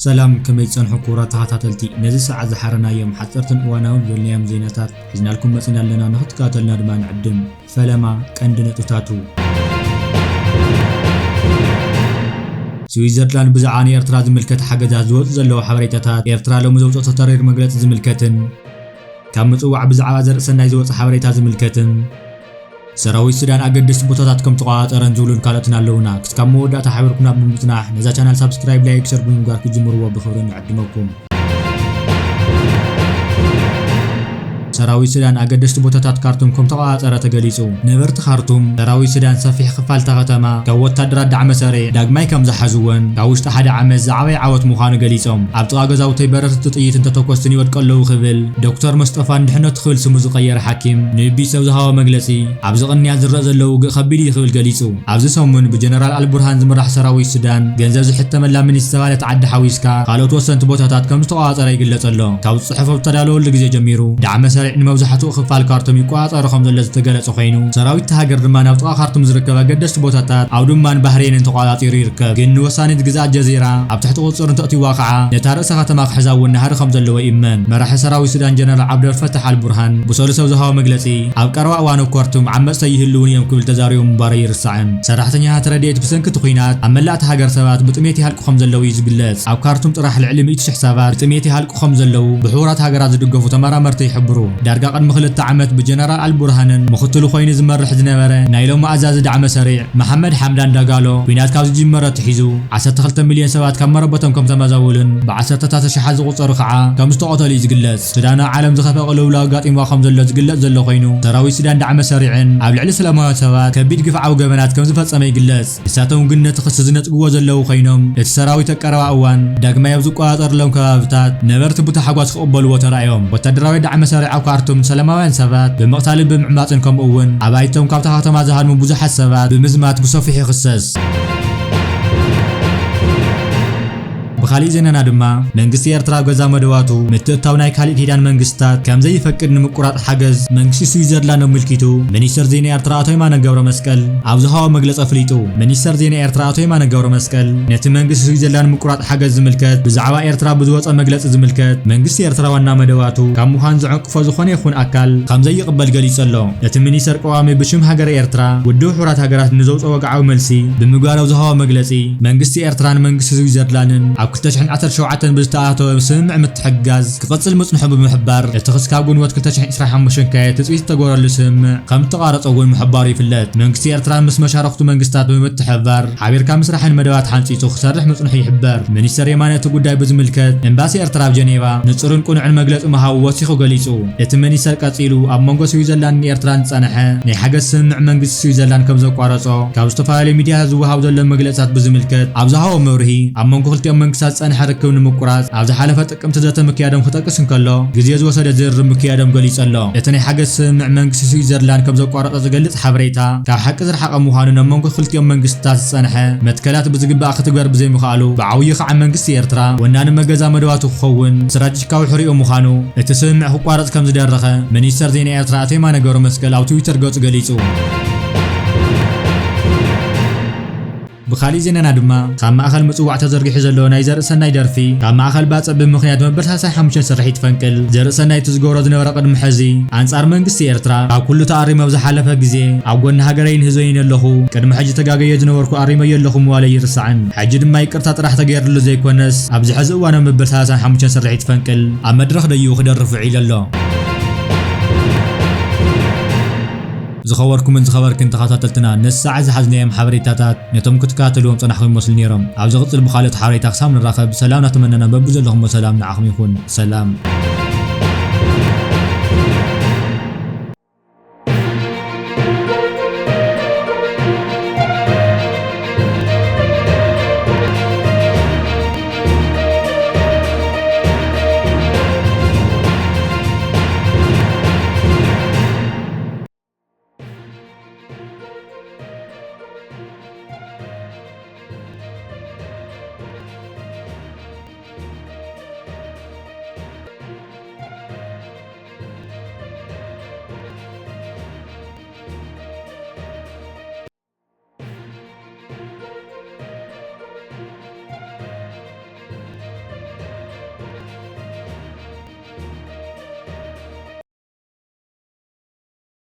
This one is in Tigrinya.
ሰላም፣ ከመይ ትጸንሑ ክቡራት ተኸታተልቲ? ነዚ ሰዓት ዝሓረናዮም ሓጸርትን እዋናውን ዝበልናዮም ዜናታት ሒዝናልኩም መጺና ኣለና፣ ንኽትከታተሉና ድማ ንዕድም። ፈለማ ቀንዲ ነጥብታቱ። ስዊዘርላንድ ብዛዕባ ንኤርትራ ዝምልከት ሓገዛት ዝወጹ ዘለዉ ሓበሬታታት፣ ኤርትራ ሎሚ ዘውጽኦቶ ተሪር መግለጺ ዝምልከትን ካብ ምጽዋዕ ብዛዕባ ዘርእሰናይ ዝወጸ ሓበሬታ ዝምልከትን፣ ሰራዊት ሱዳን ኣገደስቲ ቦታታት ከም ተቆጻጸረን ዝብሉን ካልኦትን ኣለዉና። ክስካብ መወዳእታ ሓቢርኩምና ብምጽናሕ ነዛ ቻናል ሳብስክራይብ፣ ላይክ፣ ሸር ብምግባር ክጅምርዎ ብኽብሪ ንዕድመኩም። ሰራዊት ሱዳን ኣገደስቲ ቦታታት ካርቱም ከም ተቆጻጸረ ተገሊጹ። ነበርቲ ካርቱም፣ ሰራዊት ሱዳን ሰፊሕ ክፋል እታ ከተማ ካብ ወታደራት ዳዕመ ሰሪዕ ዳግማይ ከም ዝሓዝወን፣ ካብ ውሽጢ ሓደ ዓመት ዝዓበየ ዓወት ምዃኑ ገሊጾም። ኣብ ጥቓ ገዛውተይ በረርቲ ጥይትን ተተኮስትን ይወድቁ ኣለዉ ክብል ዶክተር መስጠፋ ንድሕነቱ ክብል ስሙ ዝቐየረ ሓኪም ንቢቢሲ ኣብ ዝሃቦ መግለጺ፣ ኣብዚ ቅንያት ዝረኣ ዘሎ ውግእ ከቢድ እዩ ክብል ገሊጹ። ኣብዚ ሰሙን ብጀነራል ኣልቡርሃን ዝምራሕ ሰራዊት ሱዳን ገንዘብ ዝሕተመላ ሚኒት ዝተባህለት ዓዲ ሓዊስካ ካልኦት ወሰንቲ ቦታታት ከም ዝተቆጻጸረ ይግለጽ ኣሎ። ካብ ጽሑፍ ኣብ ዝተዳለወሉ ግዜ ጀሚሩ ዳዕመ ሰሪዕ ንመብዛሕትኡ ክፋል ካርቱም ይቆጻጸሮ ከም ዘሎ ዝተገለጸ ኮይኑ፣ ሰራዊት እታ ሃገር ድማ ናብ ጥቓ ካርቱም ዝርከብ ኣገደስቲ ቦታታት ኣብ ዱማን ባህሬንን ተቆጻጺሩ ይርከብ። ግን ንወሳኒት ግዝኣት ጀዚራ ኣብ ትሕቲ ቁጽጽር እንተእትይዋ ከዓ ነታ ርእሰ ከተማ ክሕዛ እውን ናህሪ ከም ዘለዎ ይእመን። መራሒ ሰራዊት ሱዳን ጀነራል ዓብደል ፈታሕ ኣልቡርሃን ብሰሉስ ኣብ ዝሃቦ መግለጺ፣ ኣብ ቀረባ እዋን ኣብ ካርቱም ዓመጽቲ ኣይህልውን እዮም ክብል ተዛሪቡ ምንባሩ ኣይርሳዕን። ሰራሕተኛታት ረድኤት ብሰንኪ እቲ ኲናት ኣብ መላእ እታ ሃገር ሰባት ብጥሜት ይሃልቁ ከም ዘለዉ እዩ ዝግለጽ። ኣብ ካርቱም ጥራሕ ልዕሊ ሚእቲ ሽሕ ሰባት ብጥሜት ይሃልቁ ከም ዘለዉ ብሕቡራት ሃገራት ዝድገፉ ተመራመርቲ ይሕብሩ። ዳርጋ ቅድሚ ክልተ ዓመት ብጀነራል ኣልቡርሃንን ምኽትሉ ኮይኑ ዝመርሕ ዝነበረ ናይ ሎሚ ኣዛዚ ዳዕመ ሰሪዕ መሓመድ ሓምዳን ዳጋሎ፣ ኲናት ካብ ዝጅመር ኣትሒዙ ዓሰርተ ክልተ ሚልዮን ሰባት ካብ መረበቶም ከም ተመዛበሉን ብዓሰርተታት ኣሽሓት ዝቑጸሩ ከዓ ከም ዝተቐተሉ እዩ ዝግለጽ። ሱዳን ኣብ ዓለም ዝኸፍአ ቅልውላው ኣጋጢምዋ ከም ዘሎ ዝግለጽ ዘሎ ኮይኑ፣ ሰራዊት ሱዳን ዳዕመ ሰሪዕን ኣብ ልዕሊ ሰላማውያን ሰባት ከቢድ ግፍዓዊ ገበናት ከም ዝፈጸመ ይግለጽ። ንሳቶም ግን ነቲ ክሲ ዝነጽግዎ ዘለዉ ኮይኖም፣ እቲ ሰራዊት ኣብ ቀረባ እዋን ዳግማይ ኣብ ዝቆጻጸረሎም ከባብታት ነበርቲ ብታሕጓስ ክቕበልዎ ተራእዮም። ወታደራዊ ዳዕመ ሰሪዕ ኣብ ካርቱም ሰላማውያን ሰባት ብምቕታልን ብምዕማጽን፣ ከምኡ እውን ኣባይቶም ካብታ ከተማ ዝሃድሙ ብዙሓት ሰባት ብምዝማት ብሰፊሑ ይኽሰስ። ብኻሊእ ዜናና ድማ፣ መንግስቲ ኤርትራ ኣብ ገዛ መደባቱ ምትእትታው ናይ ካሊእ ኪዳን መንግስታት ከም ዘይፈቅድ ንምቁራጽ ሓገዝ መንግስቲ ስዊዘርላንድ ኣመልኪቱ ሚኒስተር ዜና ኤርትራ ኣቶ የማነ ገብረመስቀል ኣብ ዝሃቦ መግለጺ ኣፍሊጡ። ሚኒስተር ዜና ኤርትራ ኣቶ የማነ ገብረመስቀል ነቲ መንግስቲ ስዊዘርላንድ ምቁራጽ ሓገዝ ዝምልከት ብዛዕባ ኤርትራ ብዝወጸ መግለጺ ዝምልከት፣ መንግስቲ ኤርትራ ዋና መደባቱ ካብ ምዃን ዝዕንቅፎ ዝኾነ ይኹን ኣካል ከም ዘይቕበል ገሊጹ ኣሎ። እቲ ሚኒስተር ቀዋሚ ብሽም ሃገረ ኤርትራ ውድብ ሕቡራት ሃገራት ንዘውጽኦ ወግዓዊ መልሲ ብምግባር ኣብ ዝሃቦ መግለጺ፣ መንግስቲ ኤርትራን መንግስቲ ስዊዘርላንድን ኣብ ክልተ ሽሕን ዓሰርተ ሸውዓተን ብዝተኣተወ ስምምዕ ምትሕግጋዝ ክቕጽል ምጽንሑ ብምሕባር፣ እቲ ክስ ካብ ግንቦት ክልተ ሽሕን ዕስራን ሓሙሽተን ክካየድ ትጽቢት ዝተገበረሉ ስምምዕ ከም ዝተቋረጸ እውን ምሕባሩ ይፍለጥ። መንግስቲ ኤርትራ ምስ መሻርኽቱ መንግስታት ብምትሕብባር ሓቢርካ ምስራሕን መደባት ሓንጺጹ ክሰርሕ ምጽንሑ ይሕበር። ሚኒስተር የማነ እቲ ጉዳይ ብዝምልከት ኤምባሲ ኤርትራ ኣብ ጀኔቫ ንጹርን ቅኑዕን መግለጺ ምሃቡ ወሲኹ ገሊጹ። እቲ ሚኒስተር ቀጺሉ፣ ኣብ መንጎ ስዊዘርላንድን ኤርትራን ዝጸንሐ ናይ ሓገዝ ስምምዕ መንግስቲ ስዊዘርላንድ ከም ዘቋረጾ፣ ካብ ዝተፈላለዩ ሚድያታት ዝወሃብ ዘሎ መግለጽታት ብዝምልከት ኣብ ዝሃቦ መብርሂ፣ ኣብ መንጎ ክልቲኦም መንግስታት ዝጸንሐ ርክብ ንምቁራጽ ኣብ ዝሓለፈ ጥቅምቲ ዘተ ምክያዶም ክጠቅስ እንከሎ፣ ግዜ ዝወሰደ ዝርርብ ምክያዶም ገሊጹ ኣሎ። እቲ ናይ ሓገዝ ስምምዕ መንግስቲ ስዊዘርላንድ ከም ዘቋረጾ ዝገልጽ ሓበሬታ ካብ ሓቂ ዝረሓቐ ምዃኑን ኣብ መንጎ ክልቲኦም መንግስታት ዝጸንሐ መትከላት ብዝግባእ ክትግበር ብዘይምኽኣሉ ብዓብዩ ከዓ መንግስቲ ኤርትራ ወናኒ መገዛ መደባቱ ክኸውን ስትራቴጂካዊ ሕሪኡ ምዃኑ፣ እቲ ስምምዕ ክቋረጽ ከም ዝደረኸ ሚኒስተር ዜና ኤርትራ ኣቶ የማነ ገብረመስቀል ኣብ ትዊተር ገጹ ገሊጹ። ብኻሊእ ዜናና ድማ፣ ካብ ማእከል ምጽዋዕ ተዘርጊሑ ዘሎ ናይ ዘርእሰናይ ደርፊ፣ ካብ ማእከል ባጽዕ ብምኽንያት መበል ሰላሳን ሓሙሽተን ስርሒት ፈንቅል፣ ዘርእሰናይ እቲ ዝገብሮ ዝነበረ ቅድሚ ሕዚ ኣንጻር መንግስቲ ኤርትራ፣ ካብ ኩሉ ተኣሪመ ኣብ ዝሓለፈ ግዜ ኣብ ጎኒ ሃገረይን ህዝበይን ኣለኹ፣ ቅድሚ ሕጂ ተጋገየ ዝነበርኩ ኣሪመዮ ኣለኹ ምባሉ ኣይርሳዕን። ሕጂ ድማ ይቅርታ ጥራሕ ተገይርሉ ዘይኮነስ፣ ኣብዚ ሕዚ እዋን ኣብ መበል ሰላሳን ሓሙሽተን ስርሒት ፈንቅል ኣብ መድረኽ ደይቡ ክደርፍ ውዒሉ ኣሎ። ዝኸበርኩምን ዝኸበርክን ተኸታተልትና፣ ነዚ ሰዓት ዝሓዝናዮም ሓበሬታታት ነቶም ክትከታተልዎም ጸናሕኩም ይመስሉ ነይሮም። ኣብ ዝቕጽል ብኻልኦት ሓበሬታ ክሳብ ንራኸብ፣ ሰላም እናተመነና በብዘለኹሞ ሰላም ንዓኹም ይኹን። ሰላም።